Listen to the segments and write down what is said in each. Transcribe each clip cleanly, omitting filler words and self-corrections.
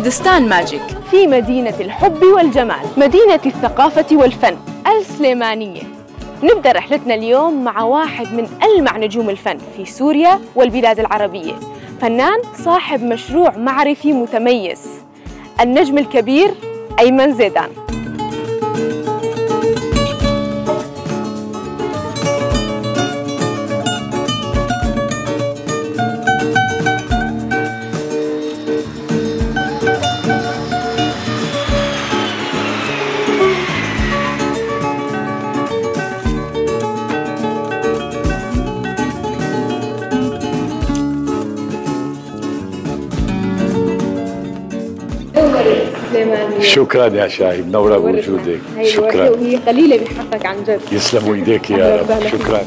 كردستان ماجيك في مدينة الحب والجمال، مدينة الثقافة والفن، السليمانية. نبدأ رحلتنا اليوم مع واحد من ألمع نجوم الفن في سوريا والبلاد العربية، فنان صاحب مشروع معرفي متميز، النجم الكبير أيمن زيدان. شكرا يا شاهي، منورة بوجودك. شكرا، وهي قليلة بحقك عن جد. يسلموا ايديك يا رب. شكرا.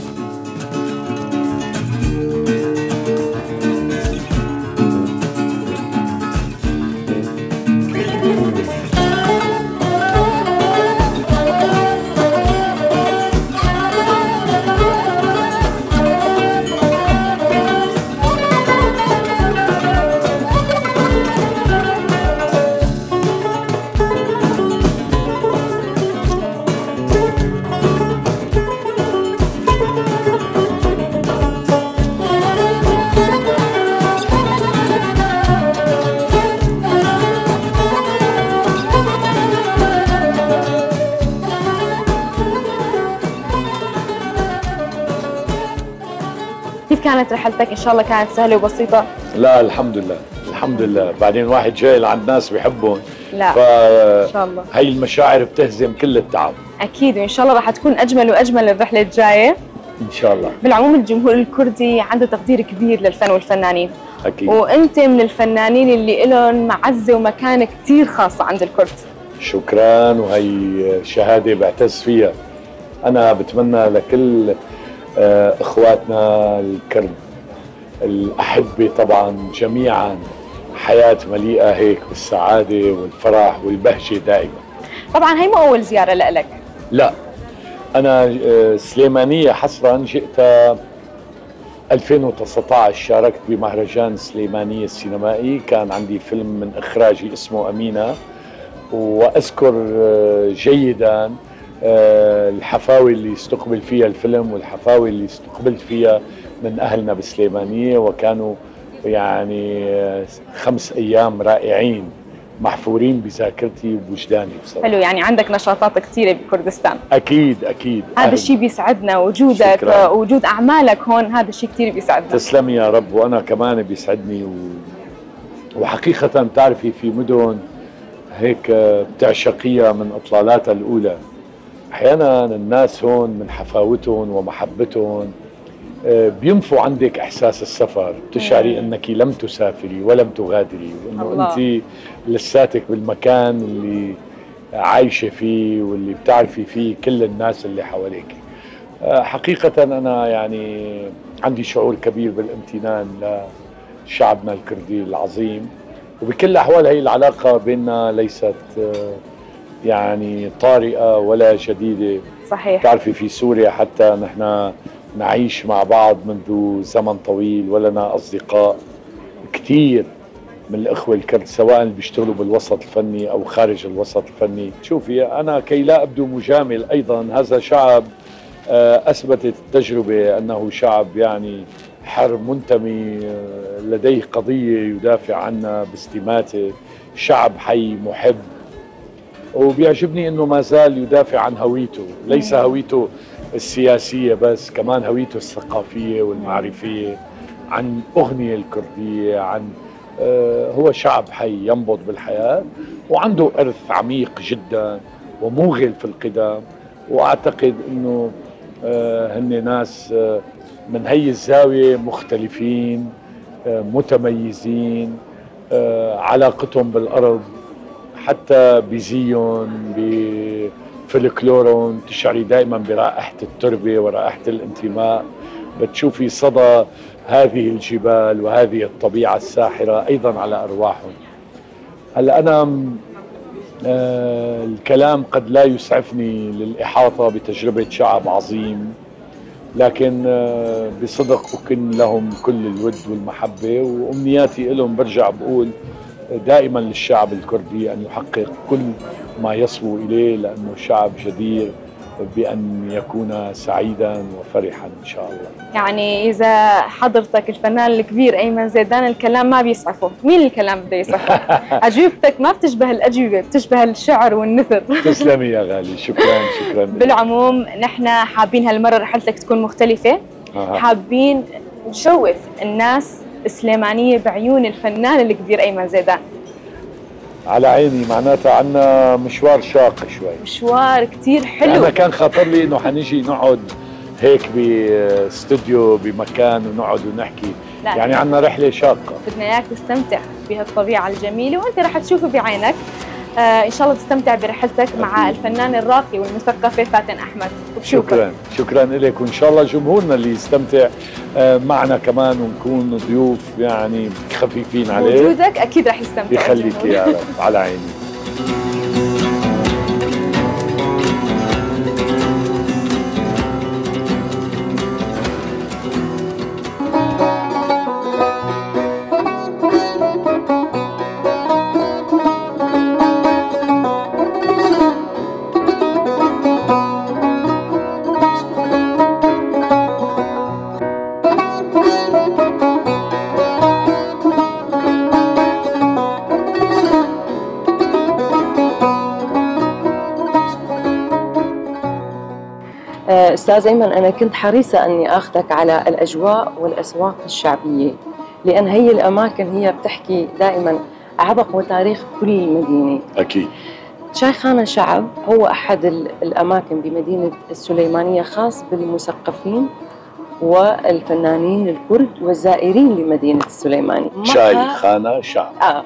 كيف كانت رحلتك؟ إن شاء الله كانت سهلة وبسيطة؟ لا الحمد لله، الحمد لله. بعدين واحد جاي لعند ناس بيحبهم، لا إن شاء الله هي المشاعر بتهزم كل التعب. أكيد، وإن شاء الله راح تكون أجمل وأجمل الرحلة الجاية إن شاء الله. بالعموم الجمهور الكردي عنده تقدير كبير للفن والفنانين. أكيد. وأنت من الفنانين اللي لهم معزة ومكانة كثير خاصة عند الكرد. شكرا، وهي شهادة بعتز فيها. أنا بتمنى لكل اخواتنا الكرد الاحبه طبعا جميعا حياه مليئه هيك بالسعاده والفرح والبهجه دائما. طبعا هي مو اول زياره لك. لا، انا سليمانيه حصرا جئت 2019، شاركت بمهرجان سليمانيه السينمائي، كان عندي فيلم من اخراجي اسمه امينه، واذكر جيدا الحفاوي اللي استقبل فيها الفيلم والحفاوي اللي استقبلت فيها من أهلنا بالسليمانية، وكانوا يعني 5 أيام رائعين محفورين بذاكرتي وبوجداني بصراحة. حلو، يعني عندك نشاطات كثيرة بكردستان. أكيد أكيد، هذا الشيء بيسعدنا وجودك ووجود أعمالك هون، هذا الشيء كثير بيسعدنا. تسلمي يا رب، وأنا كمان بيسعدني وحقيقة بتعرفي في مدن هيك بتعشقيها من إطلالاتها الأولى. احيانا الناس هون من حفاوتهم ومحبتهم بينفوا عندك احساس السفر، بتشعري انك لم تسافري ولم تغادري، وانه انت لساتك بالمكان اللي عايشه فيه واللي بتعرفي فيه كل الناس اللي حواليك. حقيقه انا يعني عندي شعور كبير بالامتنان لشعبنا الكردي العظيم، وبكل الاحوال هي العلاقه بيننا ليست يعني طارئة ولا جديدة. صحيح. تعرفي في سوريا حتى نحن نعيش مع بعض منذ زمن طويل، ولنا أصدقاء كثير من الأخوة الكرد سواء اللي بيشتغلوا بالوسط الفني أو خارج الوسط الفني. شوفي، أنا كي لا أبدو مجامل أيضا، هذا شعب أثبتت التجربة أنه شعب يعني حر منتمي، لديه قضية يدافع عنها باستماته، شعب حي محب، وبيعجبني انه ما زال يدافع عن هويته، ليس هويته السياسيه بس، كمان هويته الثقافيه والمعرفيه، عن اغنيه الكرديه، عن هو شعب حي ينبض بالحياه، وعنده ارث عميق جدا وموغل في القدم، واعتقد انه هن ناس من هي الزاويه مختلفين، متميزين، علاقتهم بالارض حتى بزيهم بفلكلورهم تشعري دائما برائحة التربة ورائحة الانتماء، بتشوفي صدى هذه الجبال وهذه الطبيعة الساحرة أيضا على أرواحهم. هلا أنا الكلام قد لا يسعفني للإحاطة بتجربة شعب عظيم، لكن بصدق أكن لهم كل الود والمحبة، وأمنياتي لهم برجع بقول دائما للشعب الكردي أن يحقق كل ما يصبو إليه، لأنه شعب جدير بأن يكون سعيدا وفرحا إن شاء الله. يعني إذا حضرتك الفنان الكبير أيمن زيدان الكلام ما بيسعفه، مين الكلام بده يسعفه؟ أجوبتك ما بتشبه الأجوبة، بتشبه الشعر والنثر. تسلمي يا غالي، شكرا شكرا. بالعموم نحن حابين هالمرة رحلتك تكون مختلفة. حابين نشوف الناس السليمانية بعيون الفنان الكبير أيمن زيدان. على عيني، معناتها عنا مشوار شاق شوي، مشوار كتير حلو. أنا كان خاطر لي إنه حنيجي نقعد هيك باستوديو بمكان ونقعد ونحكي. لا، يعني عنا رحلة شاقة. بدنا إياك تستمتع بهالطبيعة الجميلة وأنت رح تشوفه بعينك. إن شاء الله تستمتع برحلتك مع الفنان الراقي والمثقفة فاتن أحمد. شكرا شكرا لك، وإن شاء الله جمهورنا اللي يستمتع معنا كمان ونكون ضيوف يعني خفيفين عليه. وجودك أكيد رح يستمتع. يخليك يا رب، على عيني. أستاذ أيمن، أنا كنت حريصة أني أخذك على الأجواء والأسواق الشعبية، لأن هي الأماكن هي بتحكي دائما عبق وتاريخ كل مدينة. أكيد. شايخانة شعب هو أحد الأماكن بمدينة السليمانية، خاص بالمثقفين والفنانين الكرد والزائرين لمدينة السليمانية. شايخانة شعب.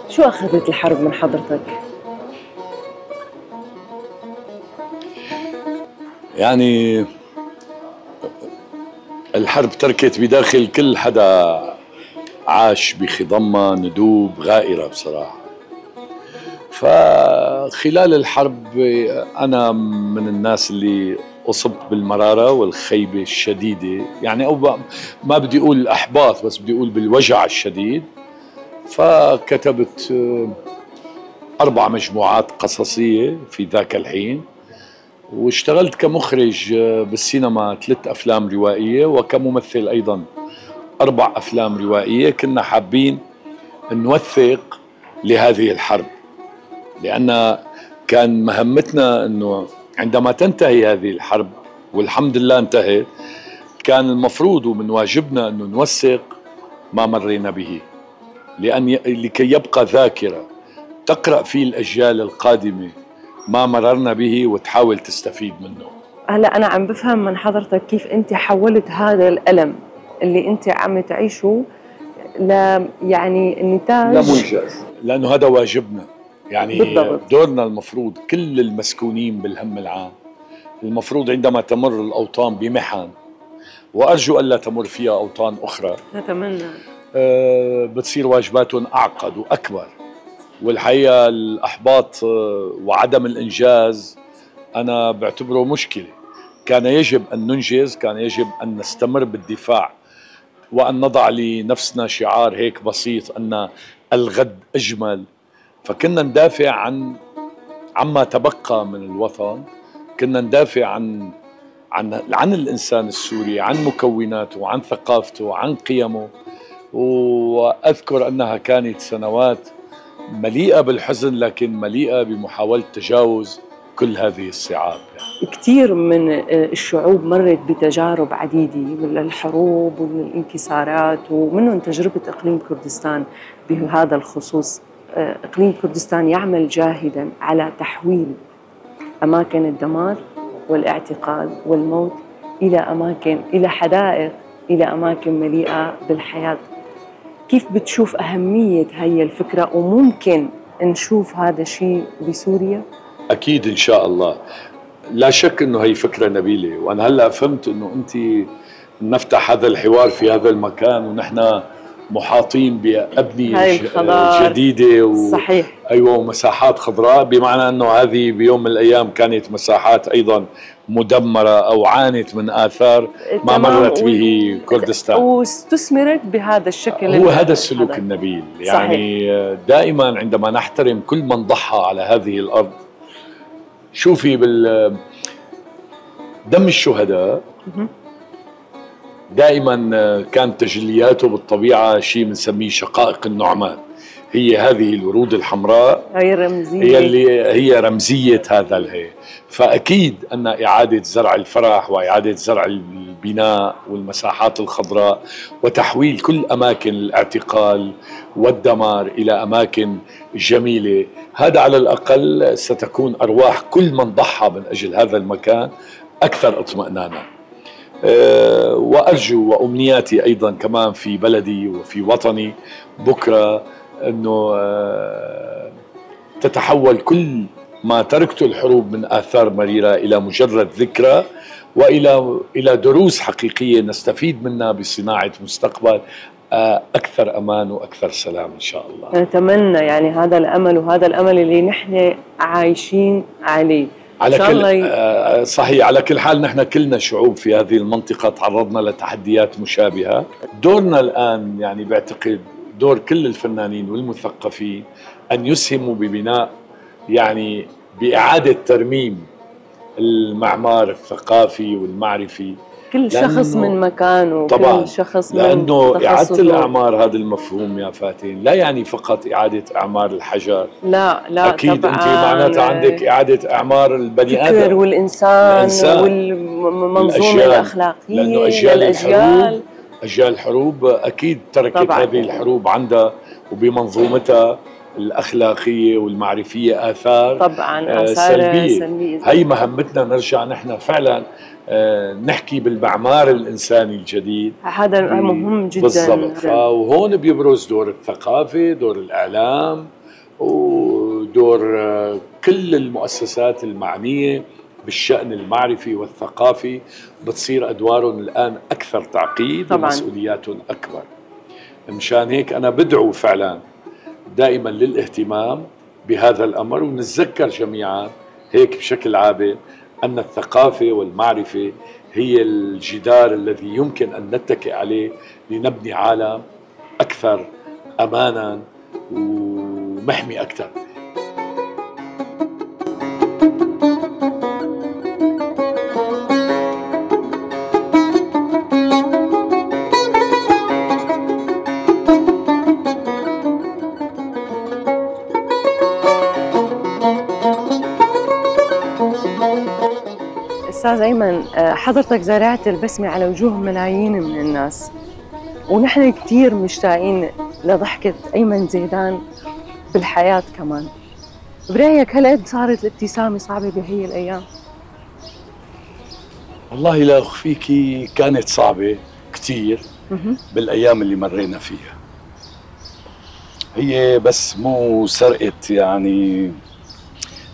شو أخذت الحرب من حضرتك؟ يعني الحرب تركت بداخل كل حدا عاش بخضمة ندوب غائرة بصراحة. فخلال الحرب أنا من الناس اللي أصبت بالمرارة والخيبة الشديدة، يعني أو ما بدي أقول الأحباط، بس بدي أقول بالوجع الشديد. فكتبت 4 مجموعات قصصية في ذاك الحين، واشتغلت كمخرج بالسينما 3 أفلام روائية، وكممثل أيضا 4 أفلام روائية. كنا حابين نوثق لهذه الحرب، لأن كان مهمتنا أنه عندما تنتهي هذه الحرب، والحمد لله انتهت، كان المفروض ومن واجبنا أنه نوثق ما مرينا به، لأن لكي يبقى ذاكرة تقرأ فيه الأجيال القادمة ما مررنا به وتحاول تستفيد منه. هلا أنا عم بفهم من حضرتك كيف أنت حولت هذا الألم اللي أنت عم تعيشه ل يعني النتاج لمنجز، لأنه هذا واجبنا يعني. بالضبط. دورنا المفروض كل المسكونين بالهم العام، المفروض عندما تمر الأوطان بمحن، وأرجو ألا تمر فيها أوطان أخرى، نتمنى، بتصير واجباتهم أعقد وأكبر. والحقيقة الأحباط وعدم الإنجاز أنا بعتبره مشكلة. كان يجب أن ننجز، كان يجب أن نستمر بالدفاع، وأن نضع لنفسنا شعار هيك بسيط أن الغد أجمل. فكنا ندافع عن عما تبقى من الوطن، كنا ندافع عن عن عن الإنسان السوري، عن مكوناته، عن ثقافته، عن قيمه. وأذكر أنها كانت سنوات مليئة بالحزن، لكن مليئة بمحاولة تجاوز كل هذه الصعاب يعني. كثير من الشعوب مرت بتجارب عديدة من الحروب ومن الانكسارات، ومنهم تجربة إقليم كردستان بهذا الخصوص. إقليم كردستان يعمل جاهداً على تحويل أماكن الدمار والاعتقال والموت إلى أماكن، إلى حدائق، إلى أماكن مليئة بالحياة. كيف بتشوف أهمية هي الفكرة، وممكن نشوف هذا الشيء بسوريا؟ أكيد إن شاء الله. لا شك أنه هي فكرة نبيلة، وأنا هلأ فهمت أنه أنت نفتح هذا الحوار في هذا المكان ونحن محاطين بأبنية جديدة صحيح. أيوة، ومساحات خضراء، بمعنى أنه هذه بيوم من الأيام كانت مساحات أيضا مدمرة أو عانت من آثار ما مرت به كردستان واستثمرت بهذا الشكل. هو هذا السلوك النبيل يعني. صحيح. دائما عندما نحترم كل من ضحى على هذه الأرض، شوفي بالدم الشهداء دائما كانت تجلياته بالطبيعة شيء بنسميه شقائق النعمان، هي هذه الورود الحمراء، هي الرمزية، هي اللي هي رمزية هذا الهي. فأكيد أن إعادة زرع الفرح وإعادة زرع البناء والمساحات الخضراء وتحويل كل أماكن الاعتقال والدمار إلى أماكن جميلة، هذا على الأقل ستكون أرواح كل من ضحى من أجل هذا المكان أكثر اطمئنانا. وأرجو وأمنياتي أيضا كمان في بلدي وفي وطني بكرة أنه تتحول كل ما تركته الحروب من آثار مريرة إلى مجرد ذكرى، وإلى دروس حقيقية نستفيد منها بصناعة مستقبل أكثر أمان وأكثر سلام إن شاء الله. نتمنى يعني هذا الأمل، وهذا الأمل اللي نحن عايشين عليه. على كل صحيح، على كل حال نحن كلنا شعوب في هذه المنطقة تعرضنا لتحديات مشابهة. دورنا الآن يعني بعتقد دور كل الفنانين والمثقفين أن يسهموا ببناء، يعني بإعادة ترميم المعمار الثقافي والمعرفي، كل شخص من مكانه، طبعا كل شخص من لأنه إعادة الأعمار هذا المفهوم يا فاتن لا يعني فقط إعادة أعمار الحجر، لا لا أكيد طبعاً. أنت معناتها عندك إعادة أعمار البني آدم، الفكر والإنسان والمنظومة الأخلاقية، لأنه أجيال الحروب، أجيال الحروب أكيد تركت طبعاً هذه الحروب عندها وبمنظومتها الأخلاقية والمعرفية آثار طبعا آثار سلبية. هي مهمتنا نرجع نحن فعلا نحكي بالمعمار الإنساني الجديد، هذا مهم جدا بالضبط. وهون بيبرز دور الثقافة، دور الإعلام، ودور كل المؤسسات المعنية بالشأن المعرفي والثقافي، بتصير أدوارهم الآن أكثر تعقيد ومسؤولياتهم أكبر. مشان هيك أنا بدعو فعلا دائما للاهتمام بهذا الأمر، ونتذكر جميعا هيك بشكل عابر أن الثقافة والمعرفة هي الجدار الذي يمكن أن نتكئ عليه لنبني عالم أكثر أمانا ومحمي أكثر. أستاذ أيمن، حضرتك زرعت البسمة على وجوه ملايين من الناس، ونحن كثير مشتاقين لضحكة أيمن زيدان بالحياة كمان. برأيك هل قد صارت الابتسامة صعبة بهي الأيام؟ والله لا أخفيكي كانت صعبة كثير بالأيام اللي مرينا فيها. هي بس مو سرقة يعني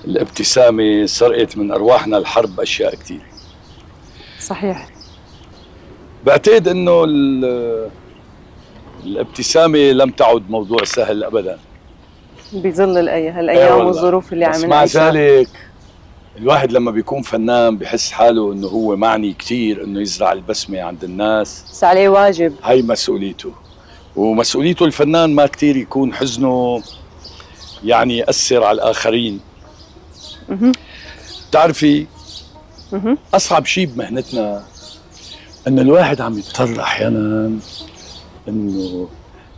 الابتسامة، سرقت من أرواحنا الحرب أشياء كثيرة. صحيح. بعتقد أنه الابتسامة لم تعد موضوع سهل أبدا بظل هالأيام والظروف اللي عم نعيشها. مع ذلك الواحد لما بيكون فنان بحس حاله أنه هو معني كثير أنه يزرع البسمة عند الناس، بس عليه واجب، هاي مسؤوليته، ومسؤوليته الفنان ما كثير يكون حزنه يعني يأثر على الآخرين. بتعرفي أصعب شيء بمهنتنا أن الواحد عم يضطر أحيانا أنه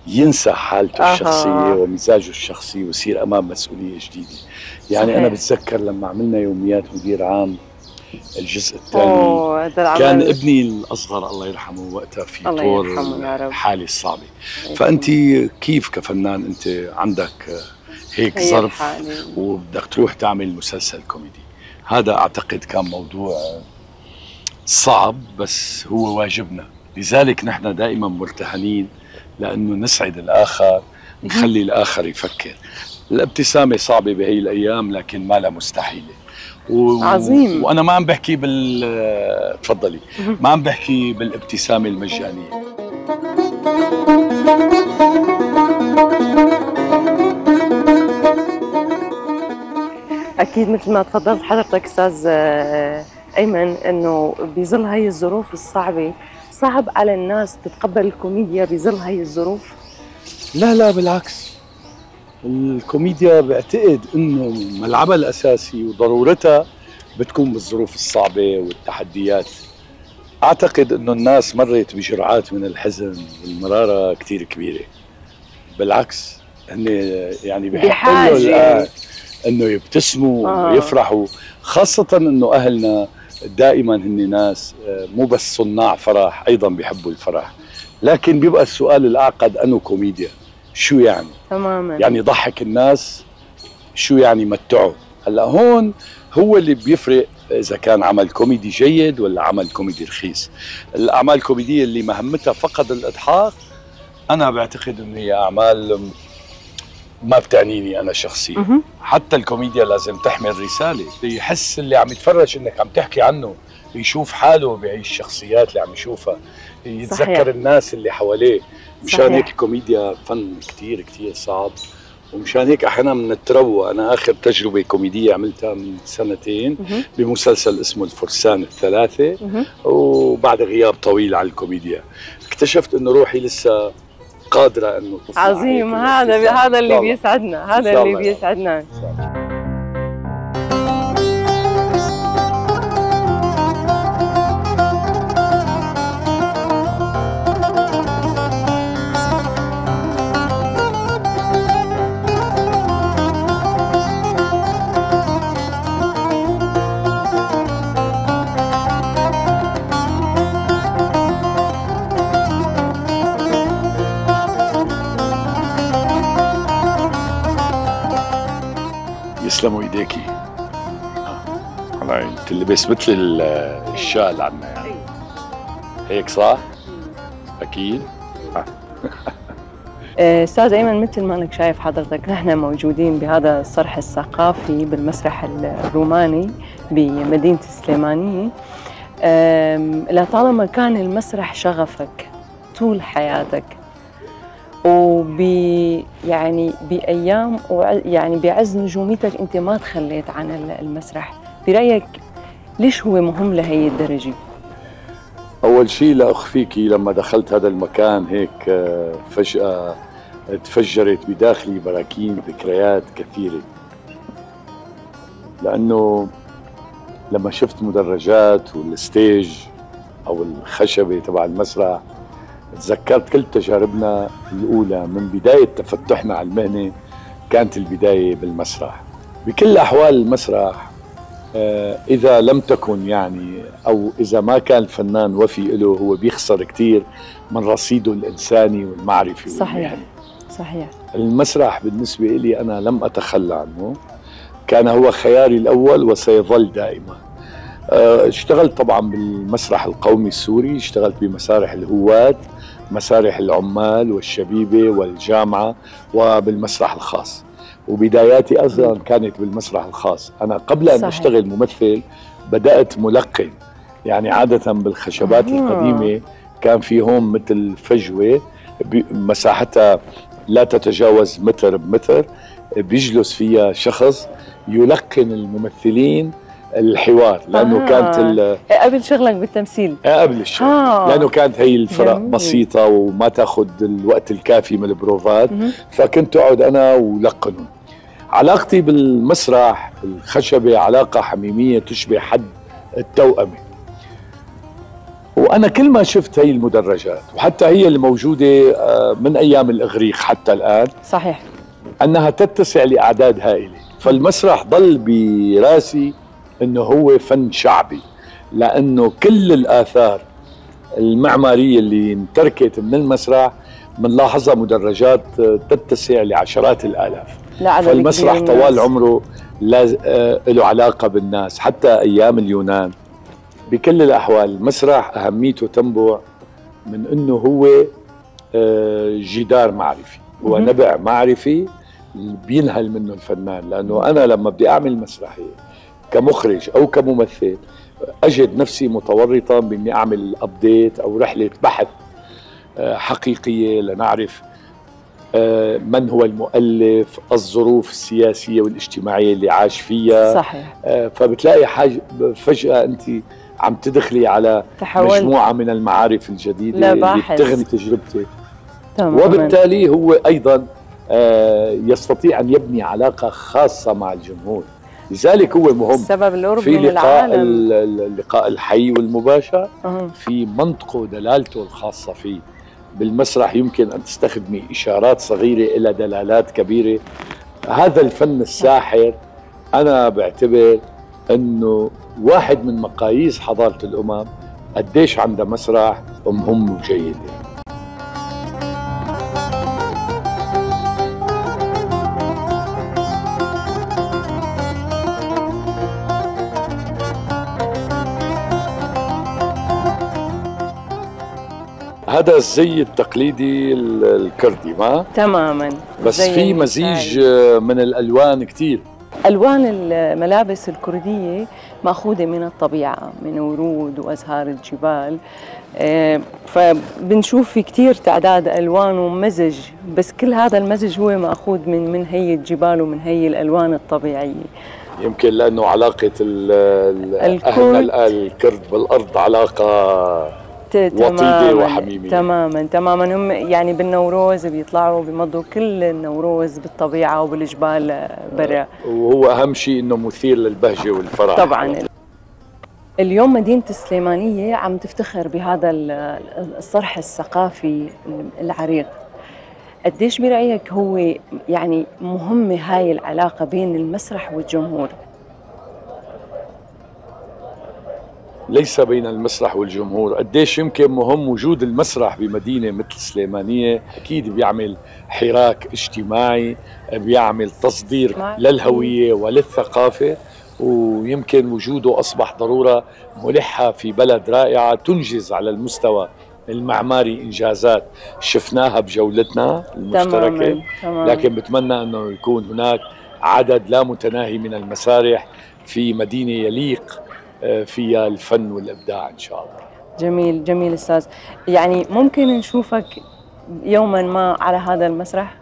ينسى حالته الشخصية ومزاجه الشخصي ويصير أمام مسؤولية جديدة. يعني صحيح. أنا بتذكر لما عملنا يوميات مدير عام الجزء الثاني. كان ابني الأصغر الله يرحمه وقتها في طور الحالة الصعبة. فأنت كيف كفنان أنت عندك هيك ظرف وبدك تروح تعمل مسلسل كوميدي؟ هذا أعتقد كان موضوع صعب، بس هو واجبنا. لذلك نحن دائما مرتهنين لأنه نسعد الآخر، نخلي الآخر يفكر. الابتسامة صعبة بهي الأيام لكن ما لها مستحيلة. عظيم. وأنا ما عم بحكي تفضلي، ما عم بحكي بالابتسامة المجانية. أكيد مثل ما تفضلت حضرتك أستاذ أيمن، إنه بظل هاي الظروف الصعبة صعب على الناس تتقبل الكوميديا بظل هاي الظروف. لا لا بالعكس، الكوميديا بعتقد انه ملعبها الاساسي وضرورتها بتكون بالظروف الصعبة والتحديات. اعتقد انه الناس مرت بجرعات من الحزن والمراره كثير كبيرة. بالعكس هن يعني بحاجة الان انه يبتسموا ويفرحوا، خاصة انه اهلنا دائما هن ناس مو بس صناع فرح، ايضا بيحبوا الفرح. لكن بيبقى السؤال الاعقد انه كوميديا شو يعني؟ تماما، يعني ضحك الناس، شو يعني متعه؟ هلا هون هو اللي بيفرق اذا كان عمل كوميدي جيد ولا عمل كوميدي رخيص. الاعمال الكوميدية اللي مهمتها فقط الاضحاك انا بعتقد انه هي اعمال ما بتعنيني انا شخصيا. حتى الكوميديا لازم تحمل رسالة، يحس اللي عم يتفرج انك عم تحكي عنه، يشوف حاله بهي الشخصيات اللي عم يشوفها، يتذكر صحيح. الناس اللي حواليه. مشان هيك الكوميديا فن كتير كتير صعب، ومشان هيك احيانا بنتروى. انا اخر تجربه كوميدية عملتها من سنتين بمسلسل اسمه الفرسان الثلاثة، وبعد غياب طويل على الكوميديا اكتشفت انه روحي لسه قادرة انه تصنع. عظيم، هذا اللي بيسعدنا، هذا اللي بيسعدنا. يسلموا ايديكي. على تلبس مثل الشال عنا يعني. هيك صح؟ اكيد. استاذ ايمن، مثل ما انك شايف حضرتك نحن موجودين بهذا الصرح الثقافي بالمسرح الروماني بمدينة السليمانية. لطالما كان المسرح شغفك طول حياتك، وب يعني بايام يعني بعز نجوميتك انت ما تخليت عن المسرح، برايك ليش هو مهم لهي الدرجة؟ اول شيء لا اخفيكي لما دخلت هذا المكان هيك فجاة تفجرت بداخلي براكين ذكريات كثيرة، لانه لما شفت مدرجات وال stage او الخشبة تبع المسرح تذكرت كل تجاربنا الأولى من بداية تفتحنا على المهنة. كانت البداية بالمسرح. بكل الأحوال المسرح إذا لم تكن يعني أو إذا ما كان الفنان وفي له هو بيخسر كثير من رصيده الإنساني والمعرفي. صحيح والمهني. صحيح. المسرح بالنسبة لي أنا لم أتخلى عنه، كان هو خياري الأول وسيظل دائما. اشتغلت طبعا بالمسرح القومي السوري، اشتغلت بمسارح الهواة، مسارح العمال والشبيبة والجامعة، وبالمسرح الخاص. وبداياتي أصلا كانت بالمسرح الخاص. أنا قبل أن أشتغل ممثل بدأت ملقن، يعني عادة بالخشبات القديمة كان في هون مثل فجوة مساحتها لا تتجاوز متر بمتر، بيجلس فيها شخص يلقن الممثلين الحوار، لانه كانت قبل شغلك بالتمثيل، قبل الشغل لانه كانت هي الفرق بسيطة وما تاخذ الوقت الكافي من البروفات، فكنت اقعد انا ولقنهم. علاقتي بالمسرح الخشبة علاقة حميمية تشبه حد التوأمه. وانا كل ما شفت هي المدرجات، وحتى هي اللي موجودة من ايام الاغريق حتى الان، صحيح انها تتسع لاعداد هائلة، فالمسرح ضل براسي أنه هو فن شعبي، لأنه كل الآثار المعمارية اللي انتركت من المسرح بنلاحظها مدرجات تتسع لعشرات الآلاف. فالمسرح طوال عمره له علاقة بالناس، حتى أيام اليونان. بكل الأحوال المسرح أهميته تنبع من أنه هو جدار معرفي، هو نبع معرفي بينهل منه الفنان. لأنه أنا لما بدي أعمل مسرحية كمخرج أو كممثل أجد نفسي متورطا بإني أعمل أبديت أو رحلة بحث حقيقية لنعرف من هو المؤلف، الظروف السياسية والاجتماعية اللي عاش فيها. صحيح. فبتلاقي حاجة فجأة أنت عم تدخلي على مجموعة من المعارف الجديدة اللي بتغني تجربتك. تماما. وبالتالي هو أيضا يستطيع أن يبني علاقة خاصة مع الجمهور، لذلك هو مهم السبب القرب في من لقاء العالم. اللقاء الحي والمباشر في منطقه ودلالته الخاصة فيه. بالمسرح يمكن أن تستخدمي إشارات صغيرة إلى دلالات كبيرة. هذا الفن الساحر أنا بعتبر أنه واحد من مقاييس حضارة الأمم قديش عندها مسرح مهم وجيد. هذا الزي التقليدي الكردي، ما؟ تماما. بس في مزيج من الألوان كتير. ألوان الملابس الكردية مأخوذة من الطبيعة، من ورود وأزهار الجبال، فبنشوف في كتير تعداد ألوان ومزج، بس كل هذا المزج هو مأخوذ من هي الجبال ومن هي الألوان الطبيعية. يمكن لأنه علاقة أهلنا الكرد بالأرض علاقة وطيدة وحميمية. تماما تماما. هم يعني بالنوروز بيطلعوا بيمضوا كل النوروز بالطبيعة وبالجبال برا، وهو أهم شيء إنه مثير للبهجة والفرح. طبعا. اليوم مدينة السليمانية عم تفتخر بهذا الصرح الثقافي العريق. قديش برأيك هو يعني مهمة هاي العلاقة بين المسرح والجمهور؟ ليس بين المسرح والجمهور، قديش يمكن مهم وجود المسرح بمدينة مثل السليمانية. أكيد بيعمل حراك اجتماعي، بيعمل تصدير للهوية وللثقافة، ويمكن وجوده أصبح ضرورة ملحة في بلد رائعة تنجز على المستوى المعماري إنجازات شفناها بجولتنا المشتركة. تمام. لكن بتمنى أنه يكون هناك عدد لا متناهي من المسارح في مدينة يليق فيها الفن والإبداع إن شاء الله. جميل جميل أستاذ. يعني ممكن نشوفك يوما ما على هذا المسرح؟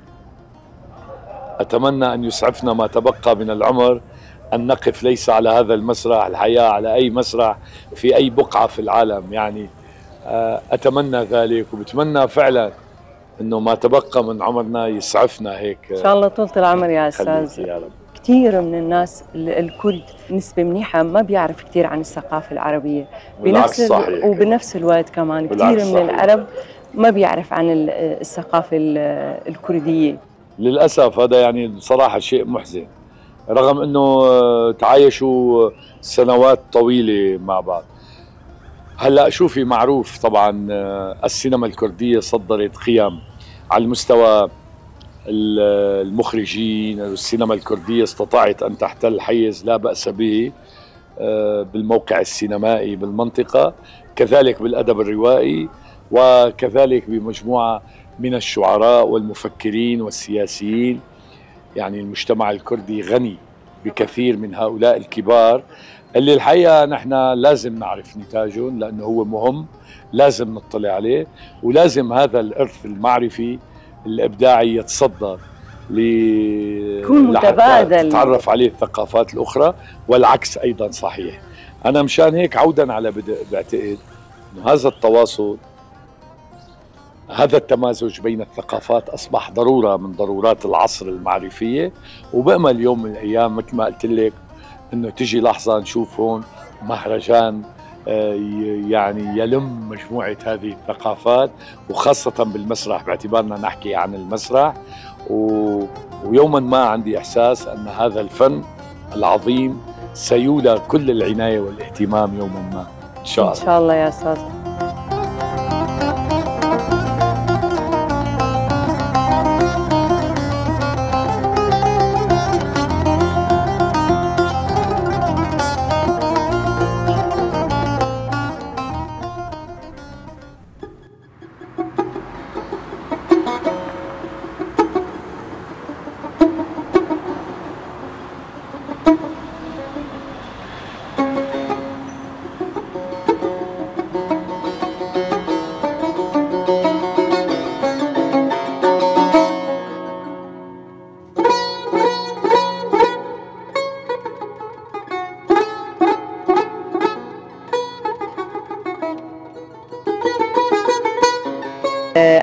أتمنى أن يسعفنا ما تبقى من العمر أن نقف ليس على هذا المسرح، الحياة على أي مسرح في أي بقعة في العالم. يعني أتمنى ذلك، وبتمنى فعلا أنه ما تبقى من عمرنا يسعفنا هيك إن شاء الله. طولة العمر يا أستاذ. يا رب. كثير من الناس الكرد نسبة منيحة ما بيعرف كثير عن الثقافة العربية، بنفس وبنفس الوقت كمان كثير من العرب ما بيعرف عن الثقافة الكردية للأسف. هذا يعني بصراحة شيء محزن، رغم أنه تعايشوا سنوات طويلة مع بعض. هلأ شوفي، معروف طبعا السينما الكردية صدرت قيم على المستوى المخرجين. السينما الكردية استطاعت أن تحتل حيز لا بأس به بالموقع السينمائي بالمنطقة، كذلك بالأدب الروائي، وكذلك بمجموعة من الشعراء والمفكرين والسياسيين. يعني المجتمع الكردي غني بكثير من هؤلاء الكبار اللي الحقيقة نحن لازم نعرف نتاجهم، لأنه هو مهم، لازم نطلع عليه، ولازم هذا الإرث المعرفي الإبداعي يتصدر يكون متبادل، تتعرف عليه الثقافات الأخرى، والعكس أيضا صحيح. أنا مشان هيك عودا على بدء بعتقد أنه هذا التواصل، هذا التمازج بين الثقافات أصبح ضرورة من ضرورات العصر المعرفية. وبأمل يوم من الأيام مثل ما قلت لك أنه تجي لحظة نشوف هون مهرجان يعني يلم مجموعة هذه الثقافات، وخاصة بالمسرح باعتبارنا نحكي عن المسرح. ويوما ما عندي إحساس أن هذا الفن العظيم سيولى كل العناية والاهتمام يوما ما إن شاء الله. إن شاء الله يا أستاذ.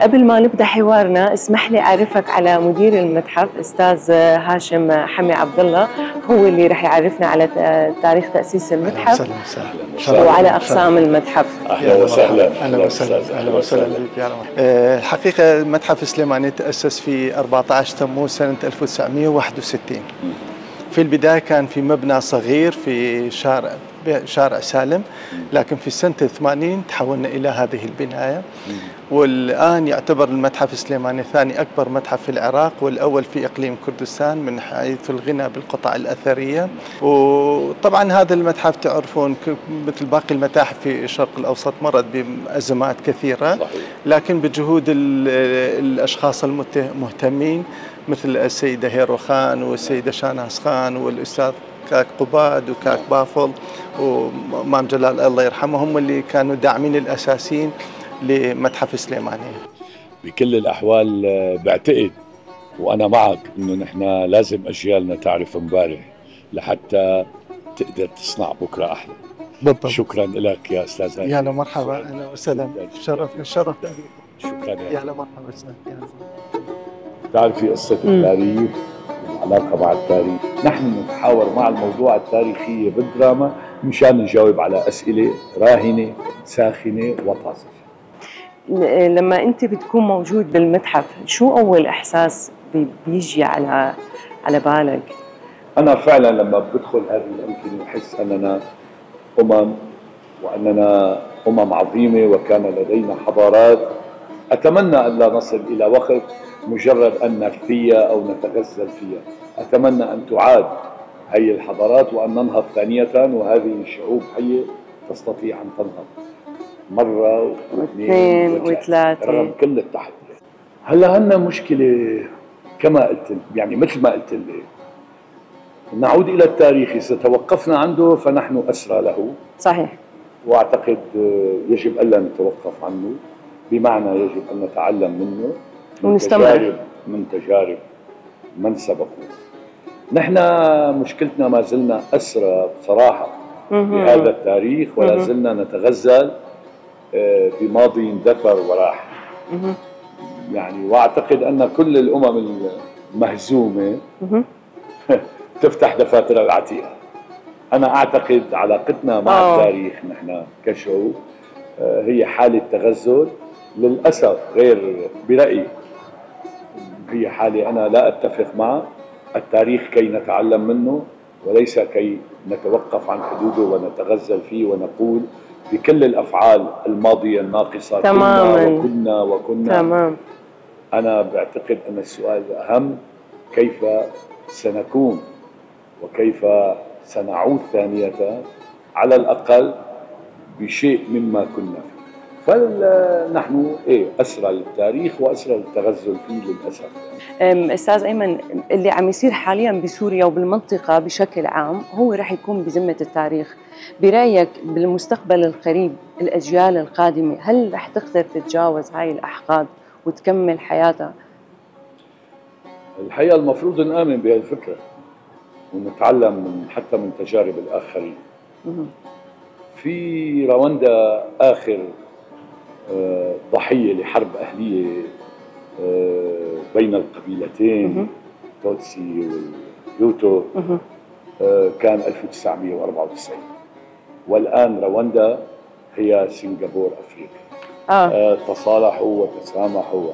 قبل ما نبدأ حوارنا اسمح لي أعرفك على مدير المتحف أستاذ هاشم حمي عبد الله، هو اللي رح يعرفنا على تاريخ تأسيس المتحف وعلى أقسام المتحف. أهلا وسهلا. أهلا وسهلا. أهلا وسهلا بك. الحقيقة متحف السليمانية تأسس في 14 تموز سنة 1961. في البداية كان في مبنى صغير في شارع سالم، لكن في سنة 80 تحولنا إلى هذه البناية. والآن يعتبر المتحف السليماني ثاني أكبر متحف في العراق والأول في إقليم كردستان من حيث الغنى بالقطع الأثرية. وطبعا هذا المتحف تعرفون مثل باقي المتاحف في الشرق الأوسط مرت بأزمات كثيرة، لكن بجهود الأشخاص المهتمين مثل السيدة هيرو خان والسيدة شاناس خان والأستاذ كاك قباد وكاك بافل ومام جلال الله يرحمه، هم اللي كانوا داعمين الأساسيين لمتحف السليمانية. بكل الأحوال بعتقد وأنا معك إنه نحن لازم أجيالنا تعرف امبارح لحتى تقدر تصنع بكرة أحلى. بالضبط. شكرا لك يا أستاذ هاني. يا هلا مرحبا. أهلا وسهلا. شرف شرف. شكرا. يا هلا مرحبا. بتعرفي قصة التاريخ والعلاقة مع التاريخ، نحن نتحاور مع الموضوع التاريخية بالدراما مشان نجاوب على أسئلة راهنة ساخنة وطازجة. لما أنت بتكون موجود بالمتحف شو أول إحساس بيجي على بالك؟ أنا فعلا لما بدخل هذه الأمكنة أحس أننا أمم، وأننا أمم عظيمة وكان لدينا حضارات. أتمنى أن لا نصل إلى وقت مجرد أن نرثيها أو نتغزل فيها، أتمنى أن تعاد هي الحضارات وأن ننهض ثانية، وهذه الشعوب حية تستطيع أن تنهض مرة واثنين وثلاثة رغم كل التحديات. هلا عندنا مشكلة كما قلت، يعني مثل ما قلت لي، نعود إلى التاريخ، إذا توقفنا عنده فنحن أسرى له. صحيح. وأعتقد يجب ألا نتوقف عنه، بمعنى يجب أن نتعلم منه ونستمر من تجارب من سبقونا. نحن مشكلتنا ما زلنا أسرى بصراحة بهذا التاريخ، ولا زلنا نتغزل بماضي اندثر وراح. يعني واعتقد ان كل الامم المهزومه تفتح دفاتر العتيقه. انا اعتقد علاقتنا مع التاريخ نحن كشعوب هي حاله تغزل للاسف، غير برايي هي حاله انا لا اتفق معها. التاريخ كي نتعلم منه وليس كي نتوقف عن حدوده ونتغزل فيه ونقول بكل الافعال الماضيه الناقصه. تماما. كنا وكنا. تمام. انا بعتقد ان السؤال الاهم كيف سنكون وكيف سنعود ثانيه على الاقل بشيء مما كنا فيه. فنحن اسرى للتاريخ واسرى للتغزل فيه للاسف. استاذ ايمن، اللي عم يصير حاليا بسوريا وبالمنطقه بشكل عام هو رح يكون بذمه التاريخ. برايك بالمستقبل القريب الاجيال القادمه هل رح تقدر تتجاوز هاي الاحقاد وتكمل حياتها؟ الحقيقه المفروض نآمن بهالفكره ونتعلم من حتى من تجارب الاخرين. في رواندا اخر ضحية لحرب أهلية بين القبيلتين توتسي واليوتو كان 1994، والآن رواندا هي سنغافورة أفريقيا. تصالحوا وتسامحوا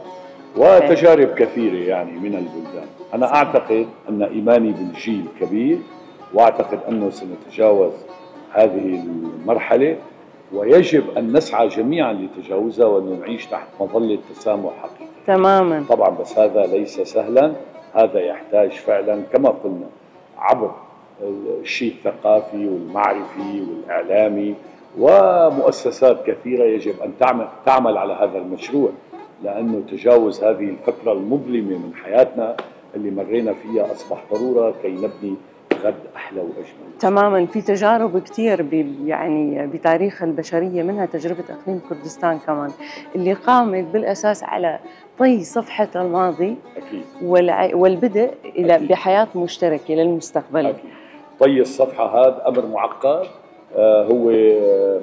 وتجارب كثيرة يعني من البلدان. أنا أعتقد أن إيماني بالجيل كبير، وأعتقد أنه سنتجاوز هذه المرحلة، ويجب أن نسعى جميعا لتجاوزها وأن نعيش تحت مظلة تسامح حقيقي. تماما. طبعا، بس هذا ليس سهلا، هذا يحتاج فعلا كما قلنا عبر الشيء الثقافي والمعرفي والإعلامي ومؤسسات كثيرة يجب أن تعمل على هذا المشروع، لأنه تجاوز هذه الفترة المظلمة من حياتنا اللي مرينا فيها أصبح ضرورة كي نبني غد أحلى وأجمل. تماما. في تجارب كثير يعني بتاريخ البشرية، منها تجربة إقليم كردستان كمان اللي قامت بالأساس على طي صفحة الماضي. أكيد. والبدء إلى بحياة مشتركة للمستقبل. أكيد. طي الصفحة هذا أمر معقد، هو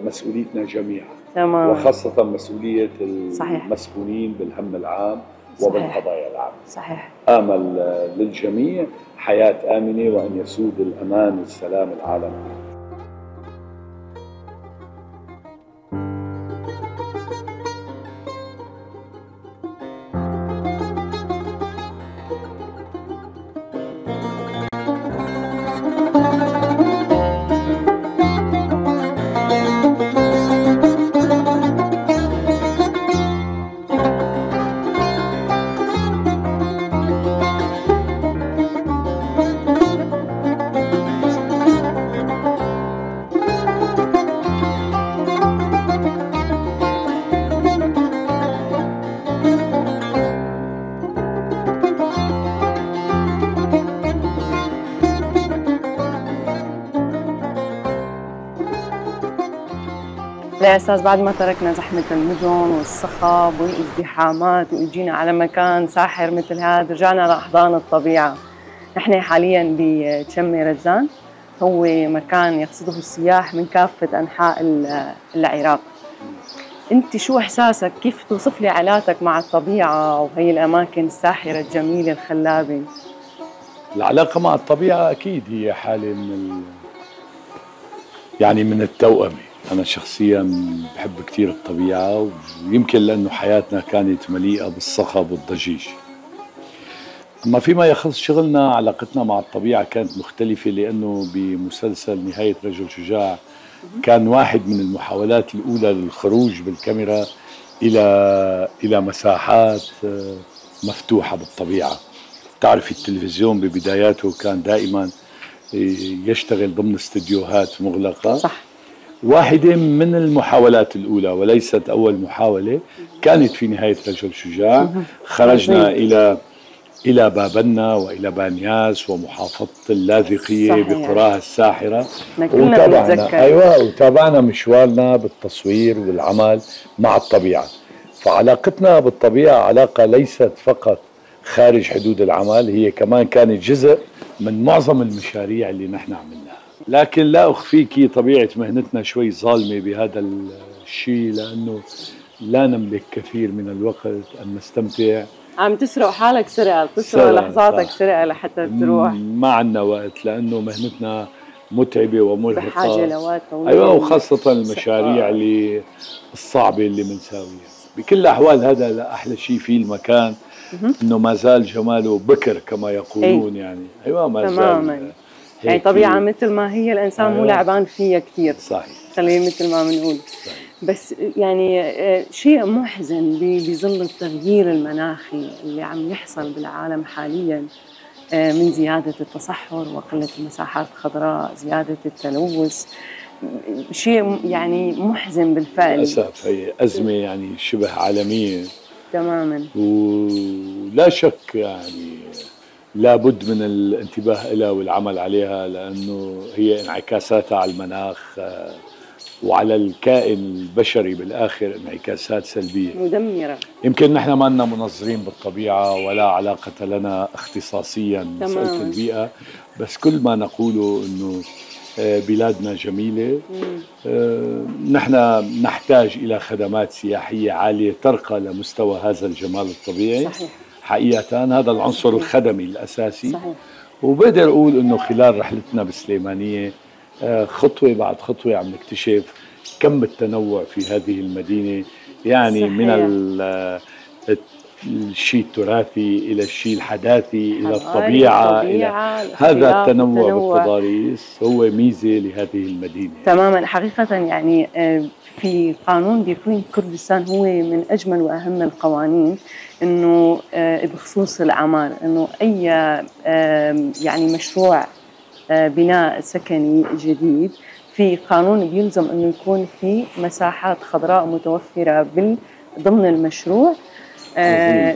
مسؤوليتنا جميعا. تمام. وخاصة مسؤولية المسؤولين بالهم العام وبالقضايا العامة. صحيح. آمل للجميع حياة آمنة وأن يسود الأمان والسلام العالمي. لا أستاذ، بعد ما تركنا زحمة المدن والصخب والازدحامات وإجينا على مكان ساحر مثل هذا، رجعنا لأحضان الطبيعة. نحن حالياً بتشمي رزان، هو مكان يقصده السياح من كافة أنحاء العراق. أنت شو إحساسك؟ كيف توصف لي علاقتك مع الطبيعة وهي الأماكن الساحرة الجميلة الخلابة؟ العلاقة مع الطبيعة أكيد هي حالة من يعني من التوأمة. أنا شخصياً بحب كثير الطبيعة، ويمكن لأنه حياتنا كانت مليئة بالصخب والضجيج. أما فيما يخص شغلنا، علاقتنا مع الطبيعة كانت مختلفة، لأنه بمسلسل نهاية رجل شجاع كان واحد من المحاولات الأولى للخروج بالكاميرا إلى مساحات مفتوحة بالطبيعة. تعرف التلفزيون ببداياته كان دائماً يشتغل ضمن استديوهات مغلقة. صح. واحدة من المحاولات الأولى وليست أول محاولة كانت في نهاية رجل شجاع. خرجنا إلى بابنا وإلى بانياس ومحافظة اللاذقية بقراها الساحرة، وتابعنا وتابعنا مشوارنا بالتصوير والعمل مع الطبيعة. فعلاقتنا بالطبيعة علاقة ليست فقط خارج حدود العمل، هي كمان كانت جزء من معظم المشاريع اللي نحن عملناها. لكن لا أخفيك طبيعة مهنتنا شوي ظالمة بهذا الشيء، لأنه لا نملك كثير من الوقت أن نستمتع. عم تسرق حالك سرقة، تسرق لحظاتك سرقة لحتى تروح. ما عندنا وقت لأنه مهنتنا متعبة ومرهقة، بحاجة لوقت طويل. أيوة، وخاصة المشاريع اللي الصعبة اللي بنساويها. بكل الأحوال هذا أحلى شيء في المكان، إنه ما زال جماله بكر كما يقولون. يعني أيوة، ما زال يعني طبيعة مثل ما هي، الإنسان مو لعبان فيها كثير. صحيح، خليه مثل ما بنقول. بس يعني شيء محزن بظل التغيير المناخي اللي عم يحصل بالعالم حاليا، من زيادة التصحر وقلة المساحات الخضراء، زيادة التلوث، شيء يعني محزن بالفعل. للأسف هي أزمة يعني شبه عالمية. تماما. ولا شك يعني لابد من الانتباه لها والعمل عليها، لأنه هي انعكاساتها على المناخ وعلى الكائن البشري بالآخر انعكاسات سلبية مدمرة. يمكن نحن ما لنا منظرين بالطبيعة ولا علاقة لنا اختصاصيا بمسألة البيئة، بس كل ما نقوله أنه بلادنا جميلة، نحن نحتاج إلى خدمات سياحية عالية ترقى لمستوى هذا الجمال الطبيعي. صحيح. حقيقة هذا العنصر الخدمي الأساسي. صحيح. وبقدر أقول أنه خلال رحلتنا بالسليمانية خطوة بعد خطوة عم نكتشف كم التنوع في هذه المدينة، يعني صحيح. من الشيء التراثي الى الشيء الحداثي الى الطبيعة، الى هذا التنوع بالتضاريس هو ميزة لهذه المدينة. تماما، حقيقة يعني في قانون بإقليم كردستان هو من اجمل واهم القوانين، انه بخصوص الاعمار، انه اي يعني مشروع بناء سكني جديد في قانون بيلزم انه يكون في مساحات خضراء متوفرة ضمن المشروع.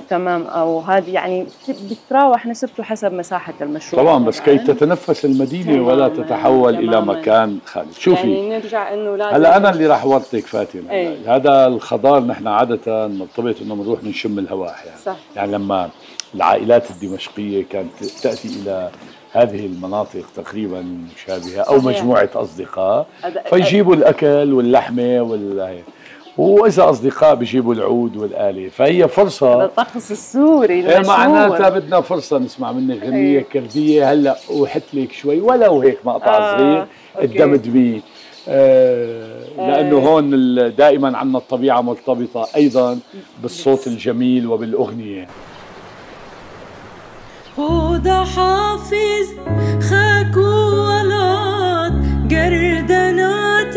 تمام، او هذه يعني بتراوح نسبته حسب مساحة المشروع طبعا، بس كي تتنفس المدينة ولا تتحول الى مكان خالي. شوفي يعني نرجع انه لازم. هلا انا اللي راح ورطك فاتن، هذا الخضار نحن عادة مرتبط انه بنروح بنشم الهواء احيانا. صح. يعني لما العائلات الدمشقيه كانت تاتي الى هذه المناطق تقريبا المشابهة او مجموعة اصدقاء، فيجيبوا الاكل واللحمة واذا اصدقاء بيجيبوا العود والاله، فهي فرصة. هذا الطقس السوري المشهور. معناتها بدنا فرصة نسمع منك غنية كرديه هلا، وحت لك شوي ولو هيك مقطع صغير الدمدمي، لانه هون دائما عندنا الطبيعة مرتبطة ايضا بالصوت الجميل وبالاغنيه. خدا حافظ خاك ولاد گردنات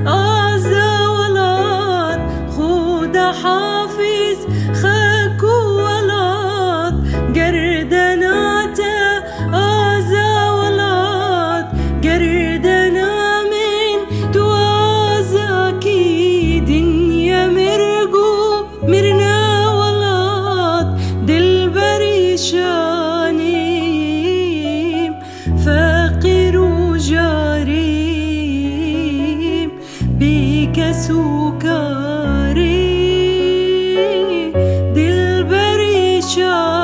آزا ولاد، خدا حافظ خاك ولاد گردنات آزا ولاد، گردنا من توازا کی دنیا مرگو مرنا ولاد، دل بريشانيم فقير جاريم بك سكاري، دل بريشانيم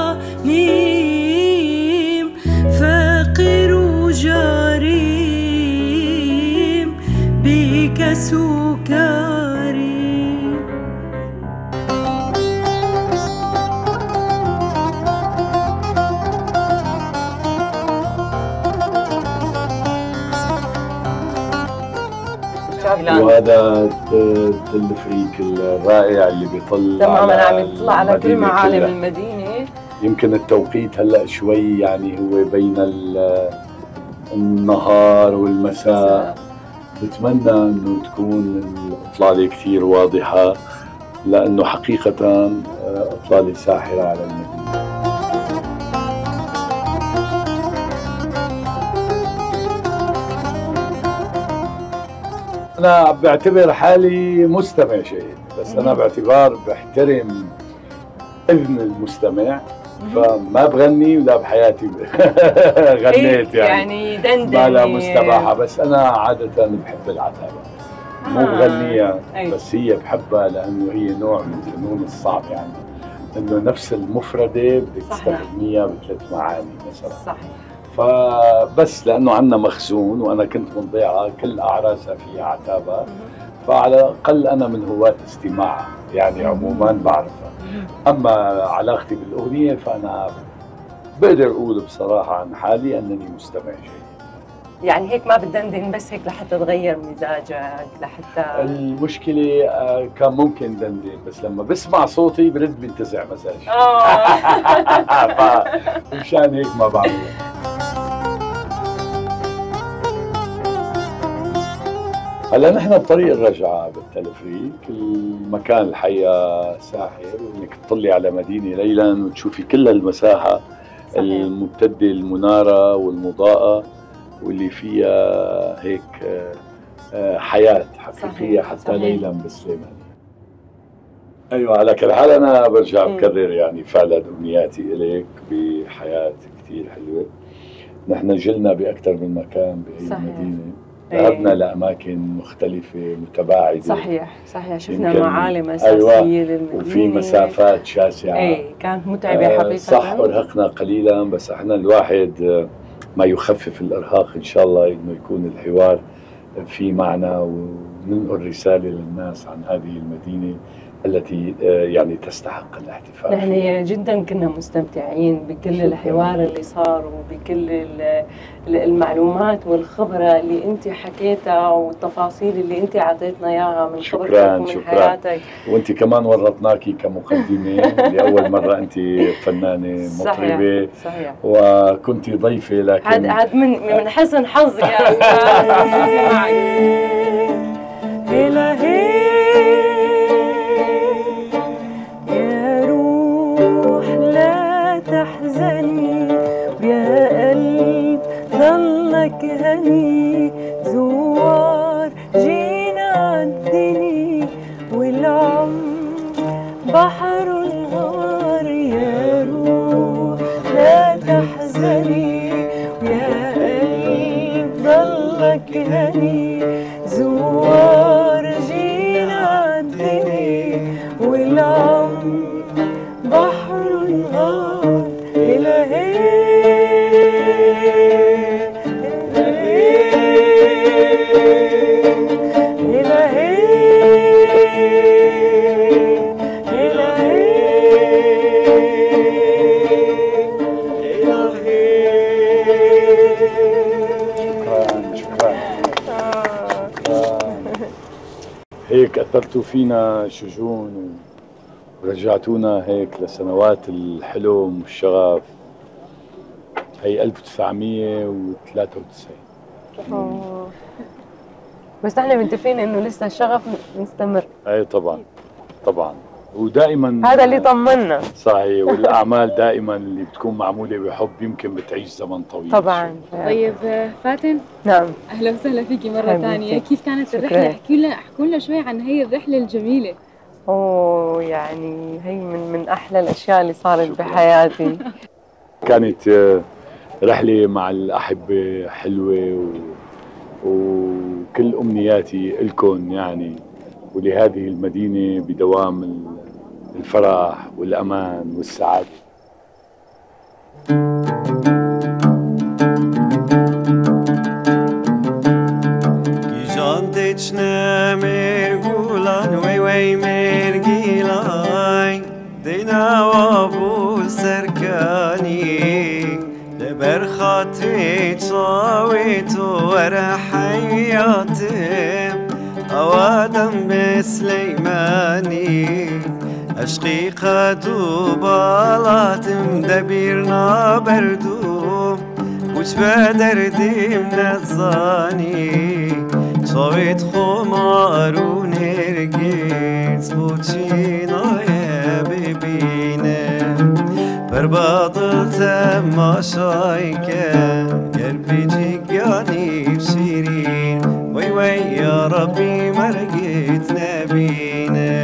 فقير جاريم بك سكاري. وهذا التلفريك الرائع اللي بيطل تماما، عم يطلع على كل معالم المدينة. يمكن التوقيت هلا شوي يعني هو بين النهار والمساء. بتمنى انه تكون الاطلاله كثير واضحة، لانه حقيقة اطلالة ساحرة على المدينة. أنا بعتبر حالي مستمع جيد، بس أنا باعتبار بحترم إذن المستمع، فما بغني ولا بحياتي غنيت يعني دندن ما لا مستباحة، بس أنا عادة بحب العتابة، مو بغنيها بس هي بحبها لأنه هي نوع من الفنون الصعب، يعني إنه نفس المفردة بدك تستخدميها بثلاث معاني مثلا. صحيح. فبس لانه عندنا مخزون، وانا كنت من ضيعه كل اعراسها فيها عتابه، فعلى الاقل انا من هواة استماعها يعني عموما بعرفها. اما علاقتي بالاغنيه فانا بقدر اقول بصراحة عن حالي انني مستمع جيد. يعني هيك ما بتدندن بس هيك لحتى تغير مزاجك لحتى؟ المشكلة كان ممكن دندن، بس لما بسمع صوتي برد بنتزع مزاجي. فمشان هيك ما بعمل. هلا نحن بطريق الرجعة بالتلفريك، المكان الحقيقة ساحر، وانك تطلي على مدينة ليلا وتشوفي كل المساحة الممتدة، المنارة والمضاءة واللي فيها هيك حياة حقيقية حتى ليلا بالسليمانية. ايوه، على كل حال انا برجع بكرر يعني فعلا امنياتي الك بحياة كثير حلوة. نحن جلنا باكثر من مكان بهي المدينة، ذهبنا لأماكن مختلفة متباعدة. صحيح صحيح، شفنا معالم أساسية. أيوة، للمدينة، وفي مسافات شاسعة. أي كانت متعبة حقيقة. صح، أرهقنا قليلا، بس احنا الواحد ما يخفف الإرهاق إن شاء الله إنه يكون الحوار في معنى، وننقل رسالة للناس عن هذه المدينة التي يعني تستحق الاحتفال. نحن جدا كنا مستمتعين بكل الحوار اللي صار وبكل المعلومات والخبرة اللي انت حكيتها والتفاصيل اللي انت اعطيتنا اياها من خبرتك ومن حياتك. وانت كمان ورطناكي كمقدمة لأول مرة، انت فنانة مطربة. صحيح. وكنت ضيفة، لكن هاد من حسن حظي يا استاذ معك. يا روح لا تحزني ويا قلب ضلك هني، زوار جينا عالدني والعمر بحر الغار. يا روح لا تحزني ويا قلب ضلك هني، زوار جينا عالدني والعمر بحر الغار. إلهي إلهي إلهي إلهي. شكرا شكرا شكرا. هيك أثرتوا فينا شجون ورجعتونا هيك لسنوات الحلم والشغف. هي 1993. بس احنا متفقين انه لسه الشغف مستمر. اي طبعا طبعا، ودائما هذا اللي طمنا. صحيح، والاعمال دائما اللي بتكون معمولة بحب يمكن بتعيش زمن طويل. طبعا. طيب فاتن. نعم، اهلا وسهلا فيكي مرة ثانية. كيف كانت الرحلة؟ احكوا لنا شوي عن هي الرحلة الجميلة. اوه يعني هي من احلى الاشياء اللي صارت بحياتي. كانت رحله مع الاحبة حلوة، وكل امنياتي لكم يعني ولهذه المدينة بدوام الفرح والامان والسعادة. بر خاطري تاويت ورا حياتي أوادم بسليماني عشقي قدو بالاتم دبيرنا بردو وش بدردي منزاني تاويت خمارو نرگیز بوچینا ببینه بربادل تماشای که قلبي جياني بشيرين وي وي يا ربي مرقت نبينا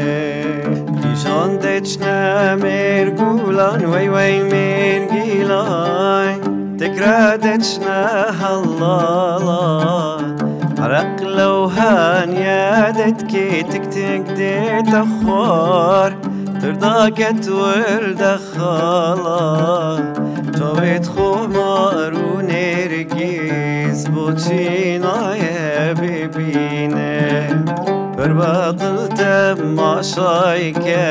كيشان دجنا مرقولان وي وي مرقيلاي تكرادتنا هلالا عرق لوهان يا دتكي تك ديت أخوار ترضاك ورد خالا تويت خمار ونرجيز بوتشينا يا بيبينا برباطل تماشايكا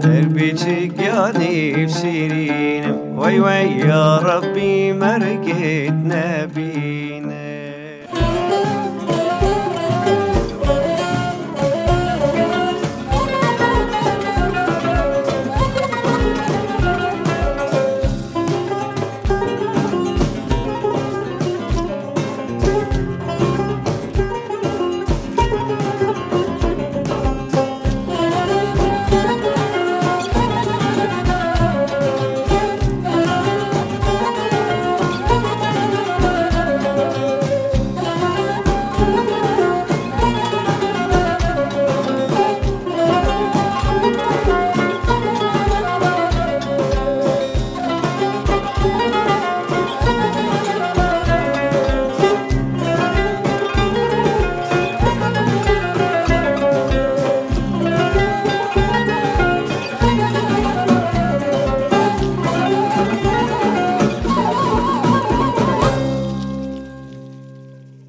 دربي جياني بشيرين وي وي يا ربي مرقت نبينا.